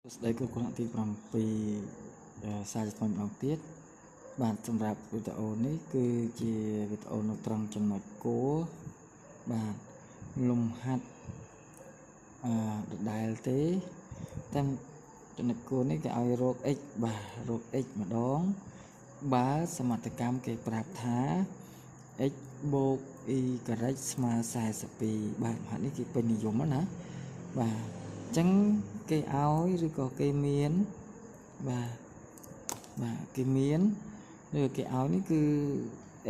សួស្តីគ្រូថ្នាក់ទី7សារជាថ្មីម្ដងទៀតបាទសម្រាប់វីដេអូនេះគឺជាវីដេអូនៅត្រង់ចំណុចគោលបាទលំហាត់អឺដដែលទេតែចំណុចគោលនេះគេឲ្យរក x បាទរក x ម្ដងបើសមត្ថកម្មគេប្រាប់ថា x បូក y ស្មើ42បាទលំហាត់នេះគេពេញនិយមណាបាទអញ្ចឹងគេឲ្យឬក៏គេមានបាទបាទគេមានឬគេឲ្យនេះគឺ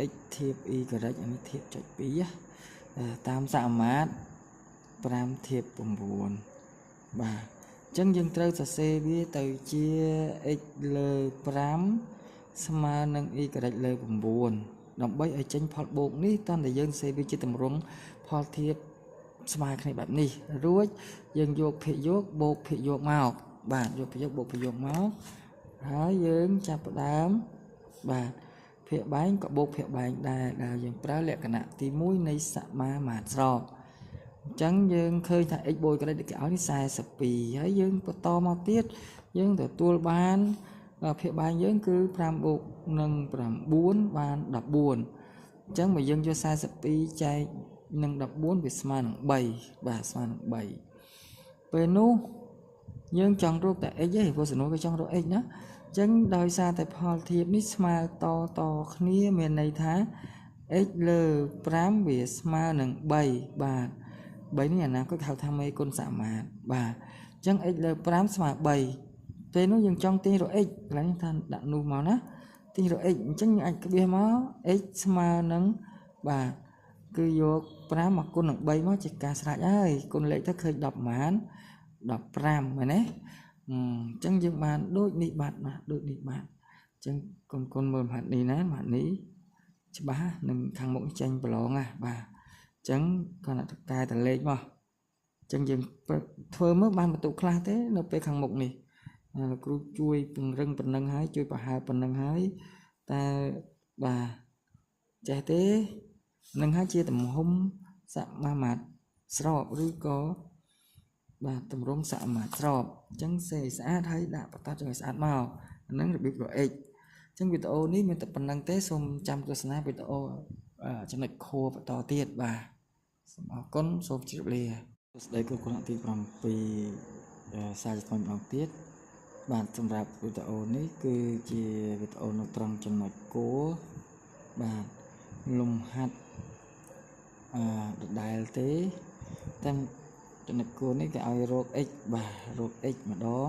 x ធៀប y អានេះធៀបចុច2តាមសមាត្រ5ធៀប9បាទអញ្ចឹងយើងត្រូវសរសេរវាទៅជា x លើ5ស្មើនឹង y លើ9ដើម្បីឲ្យចេញផលបូកនេះតើតែយើងសរសេរវាជាទម្រង់ផលធៀបស្មើគ្នាបែបនេះរួចយើងយកភាគយកបូកភាគយកមកបាទយកភាគយកបូកភាគយកមកហើយយើងចាប់ផ្ដើមបាទភាគបែងក៏បូកភាគបែងដែរដែលយើងប្រើលក្ខណៈទី1នៃសមាមាត្រស្របអញ្ចឹងយើងឃើញថា x បូក y គេឲ្យនេះ42ហើយយើងបន្តមកទៀតយើងទទួលបានភាគបែងយើងគឺ5បូកនឹង9បាន14អញ្ចឹងបើយើងយក42ចែកនឹង14វាស្មើនឹង3បាទស្មើនឹង3ពេលនោះយើងចង់រកតែ x ទេព្រោះសំណួរគេចង់រក x ណាអញ្ចឹងដោយសារតែផលធៀបនេះស្មើតតគ្នាមានន័យថា x លើ5វាស្មើនឹង3បាទ3នេះអនាគតហៅថាមេគុណសមាត្របាទអញ្ចឹង x លើ5ស្មើ3ពេលនោះយើងចង់ទាញរក x កន្លែងថាដាក់នោះមកណាទាញរក x អញ្ចឹងយើងអាចក្បៀសមក x ស្មើនឹងបាទគឺយក5មកគុណនឹង3មកជាការស្រេចហើយគុណលេខទៅឃើញ10ប្រហែល15មែនទេអញ្ចឹងយើងបានដូចនេះបាទណាដូចនេះបាទអញ្ចឹងកូនកូនមើលមហាត់នេះណាមហាត់នេះច្បាស់នឹងខាងមុខចេញប្រឡងណាបាទអញ្ចឹងគាត់តែកែតលេខមកអញ្ចឹងយើងធ្វើមើលបានបន្ទុកខ្លះទេនៅពេលខាងមុខនេះលោកគ្រូជួយពង្រឹងប៉ុណ្ណឹងហើយជួយប្រហែលប៉ុណ្ណឹងហើយតែបាទចេះទេនឹងហើយជាទំហំសមាមាត្រស្របឬក៏បាទទម្រង់សមាត្រស្របអញ្ចឹងសេស្អាតហើយដាក់បន្តចង់ឲ្យស្អាតមកហ្នឹងរបៀបរក x អញ្ចឹងវីដេអូនេះមានតែប៉ុណ្្នឹងទេសូមចាំទស្សនាវីដេអូចំណុចខួរបន្តទៀតបាទសូមអរគុណសូមជម្រាបលាសួស្តីគ្រូថ្នាក់ទី7សារជាថ្មីម្ដងទៀតបាទសម្រាប់វីដេអូនេះគឺជាវីដេអូនៅត្រង់ចំណុចគោលបាទលំហាត់អឺដដែលទេតែចំណុចគោលនេះគេឲ្យរក x បាទរក x ម្ដង